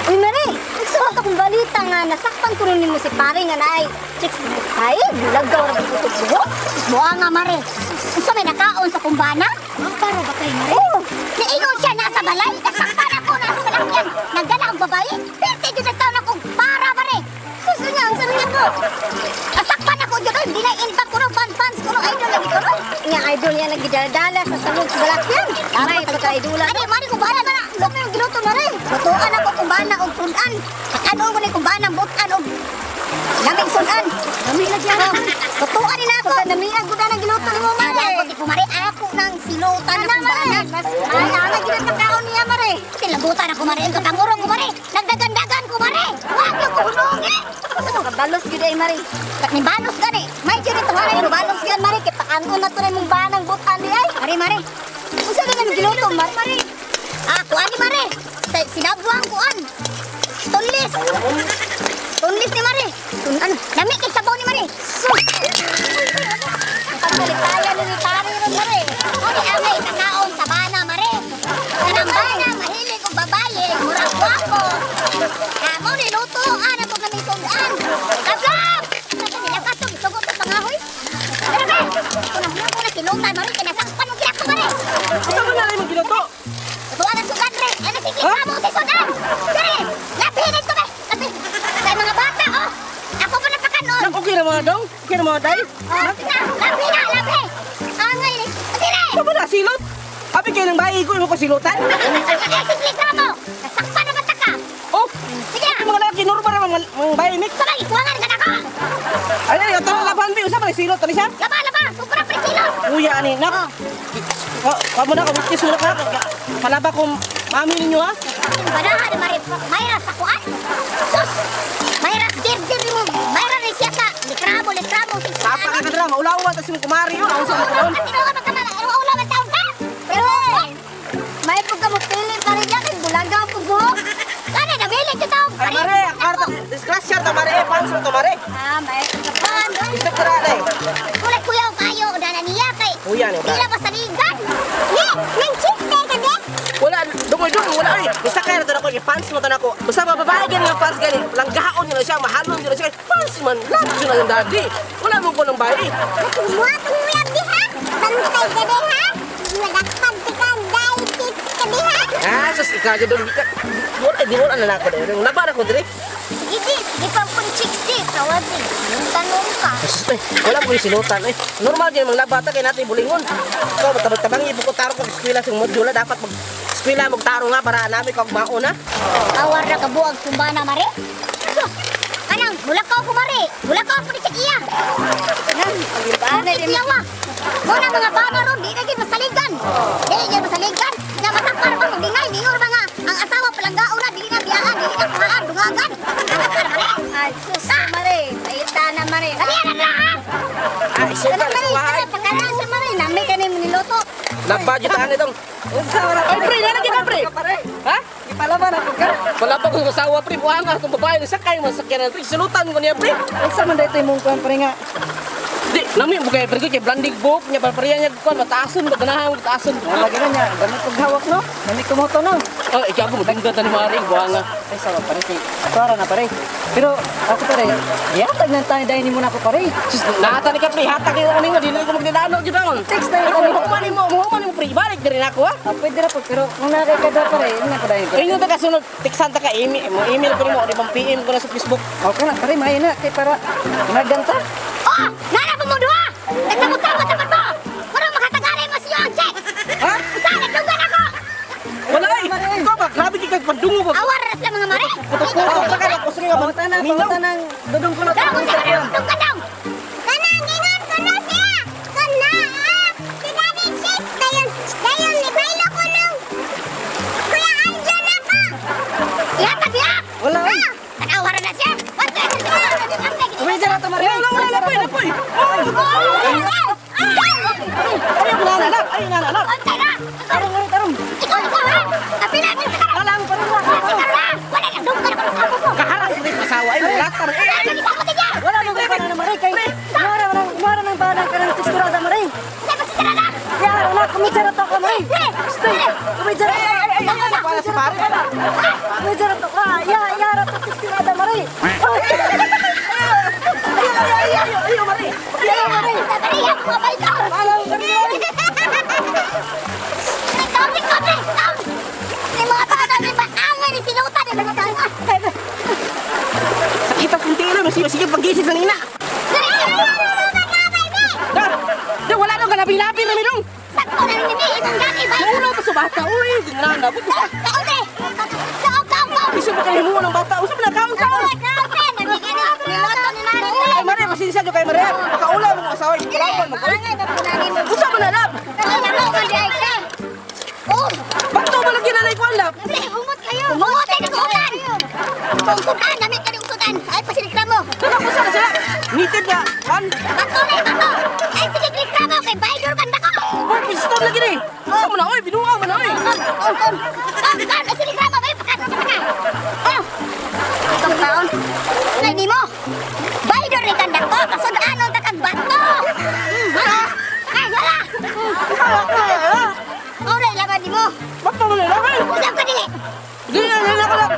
Uy, Mare, nagsuot akong balita nga nasakpan ko nimo si pare nga naay chicks. Ay, bulagaw ra ko buhok. Buha nga, mare. Unsa may nakaon sa kumbana? Ang paro ba kay Mare? Oo. Niingon siya nasa balay. Nasakpan ako nasa salakyan. Nagdala ang babae. Perte jud ang taon akong para, mare. Suso niya, ang sarili ko. Nasakpan ako jud oy. Di na inbak ko no fans ko no idol lagi ko no. Nga idol niya nagidala-dala sa samog sa balakyan. May pagka-idola. Ani mare ko bana na. Unsa may giluto, Mare? Lutuan ako kumbana og sudan. Ano ko ni kumbana butan og lamig sudan. Lami na siya. Lutuan ni nako. Pagka namiag gud ang giluto nimo, Mare. Ako di ko mare ako nang silutan Ana, na Mare. kumbana. Mas ay ana gid ang kaon niya, Mare. Tilabutan ako mare, ang katangurong ko mare. Nagdagandagan ko mare. Wag yung kuhunong eh. Kabalos gid ay, Mare. Ni balos gani. May jud ito nga Pero balos yan, Mare, kay pakangon na to na imong banang butan di ay. Mare mare. Unsa na nang giluto, Mare? Mare? Ah, kuan ni mare. Sa sinabwang kuan. Stoneless. Stoneless ni mare. Ano? Lami kay sabaw ni mare. Sus! Ang pagkalitayan ni pare ron, Mare. Uni angay kakaon sa bana mare. Kanang bana mahilig og babaye, murag gwapo. Kamo ni luto ana ko kami sundan. Kablab! Sa kanila ka to gisugot og pangahoy. Pero be, kunang ko na silutan mare kay nasakpan mo gid ako mare. Unsa man na imong giluto? Tuwa na sudan re. Ano sige Ha? kamo si sudan. Dire, labi dito be. Labi. Sa mga bata oh. Ako pa napakanon. Nak okay na mga dong? Okay na mga day? Oh, labi na, labi. Angay ni. Dire. Unsa ba na silot? Abi kay nang bayi ko imo ko silutan? Ay, sige kamo. Nasakpan na bata ka. Oh, Sige na. mga laki normal ra mga bayi mix. Sabay, ikuwangan ka na ko. Ay ay, ato laban bi unsa man silot ani siya? Laba, laba. Sobra presilot. Kuya ani nak. Oh, kamo na ko kiss mo na ka. Palaba ko mami ninyo ha. Banahan, mare. Mayra sa kuan. Sus! Mayra, dir-dir mo. Mayra ni siya sa likramo, likramo. Sapa ka kadra, maulawan ta si mong kumari yun. Ang sa mo Ang tinuod ka man. Ano ulaw ang taon ka? Pero, May pagka mo pili pare niya kay bulagaw po buhok. Kani, nabilig ka taong. Ay mare, karta disgrasya ta mare, eh, fans mo to mare. Ah, may pagka Isip ka na eh. Kulay kuya o kayo, dana niya kay. Kuya ni, Di na masaligan. Ni, nang chiste ka di. Wala, dumoy dumoy, wala ay. Basta kaya na to nako, fans mo to nako. Basta mga babae gani nga fans gani, langgaon nila siya, mahalon nila siya. Fans man, love yun ang daddy. Wala mo ko ng bayi. Masumuha kong uyab di ha. Bantay ka di ha. Nagakpag ka dahil chips ka di ha. Ah, sus, ikaw dyan doon. Wala, di wala na ako dito. Laban ako dire. Sige di, sige pang pun chicks di. Tawag di. Yung tanong ka. Sus, eh, wala mo yung sinutan eh. Normal din mga labata kay natin bulingon. Ikaw, matabang-tabang, ipo ko taro ko eskwela sa modula. Dapat mag eskwela magtaro nga para namin kag mauna. Awar na kabuag kumbana mare. Sus, kanang mulakaw ko mare. Mulakaw ko ni sa iya. Bana Di yawa. Muna mga bana ron, di na gid masaligan. Di gid masaligan. Nga masakpan pa mo dingay, ningon ba nga ang asawa palanggaon na dili na biyaan, dili na kuhaan, dungagan. Masakpan mare. Ay, sus, Mare. Paita na, Mare. Dali na na. Ah, isa Kana, pa, Mare, sa bahay. kana, pagkalaan sa Mare. Nami ka na yung niluto. Laba dyan taan itong. Ay, pre, nalagyan ka, pre. Ha? Ipalaban ako ka. Wala pa kong asawa, pre. Buha nga akong babae. Sakay mo, sakyan na, pre. Silutan ko niya, pre. Unsa man daytoy imong kuan pre nga? Di, nami mo kay pre ko kay blanding buhok niya pareha niya kuan mataason ba ganahan mataason. Wala gina niya, gamit kog hawak no. Nami kumoto no. Oh, ikaw ako madunggan ta ni Mari, buha nga. Ay sawa pare kay para na pare. Pero ako pare, gihatag na tayo dahil nimo na ako pare. Sus, nahata ni ka pre, hata kayo ani nga dili ko magdilano jud aon. Text na yun. Pero muhuman nimo, muhuman nimo pre, ibalik diri nako ha. Ah, pwede ra po pero kung naa kay kada pare, yun na ko dahil. Ingon ta ka sunod, teksan ta ka email, mo email ko nimo, di bang PM ko na sa Facebook. Okay lang pare, maayo na kay para naganta. Oh, nana pa mo duha. Nagsamot-samot naman mo. Pero makatagari mo siyo ang check. Ha? Usa nagdunggan ako. Wala ay. Ikaw ba grabe kay kag pandungo ba. Awar ra sila mga mare. Putok-putok ka ka gusto nga Pangutan na, minaw. pangutan ng dudong kulot. Pero kung sa dunggan daw. Kanang ingon ko na siya. Kana ah. Si Daddy Chicks dayon dayon ni baylo ko nung Kuya Anjo na ko. Ihatag ya. Wala ay. Tanaw ra na siya. Uwi dyan na to mare. Wala wala lapoy lapoy. Ay, nananap, ay nananap. Kontay na. Tarong tarong tarong. Ikaw ikaw ha. Kapila ni sa Wala mo pare wala. Wala nang dunggan ako sa amo ko. Kaharas ni asawa ay latar. Eh, Ay, nagkisabot niya. Wala mo kay na mare kay. Mara man mara nang banang kanang teksturada mare. Sa pasitara na. Ya, wala kumidya na to ka mare. Stay. Kumidya na. ay, ay, ay, para sa pare. Kumidya na to ka. Ya, ya, ra to tirada mare. Ayo, ayo, ayo, ayo, ayo, mare. Ayo, mare. Mare, ako mabay ka. Kaon, kaon, kaon. Ni mga bata ni paangan ni silutan ni mga bata. Sakit ang tilo, sige, sige, pag-isip na nina. Da, da, wala nang galabi-labi na minong. Sakto na ni imong gani bay. Wala pa sa bata, uy. Ginana, buto. Kaon, kaon, kaon, kaon. Bisa ba kayo mo ng bata? Usa pa na kaon, kaon. Ay, mare, pasensya nyo kay mare. Makaula mo asawa, kalaban mo. Usa man na lab. Bato ba lagi na ko lab? Dala ko sa sila. Nitid nga, kan. Boy, piston lagi ni. Usa man na, oy, binuang man na, oy. Baydo rin kang dako, kasud-anon ta kag bato. Ay, wala. Oray laban nimo. Bato man na, oy. Usab ka dili. Di na, di na ko lab.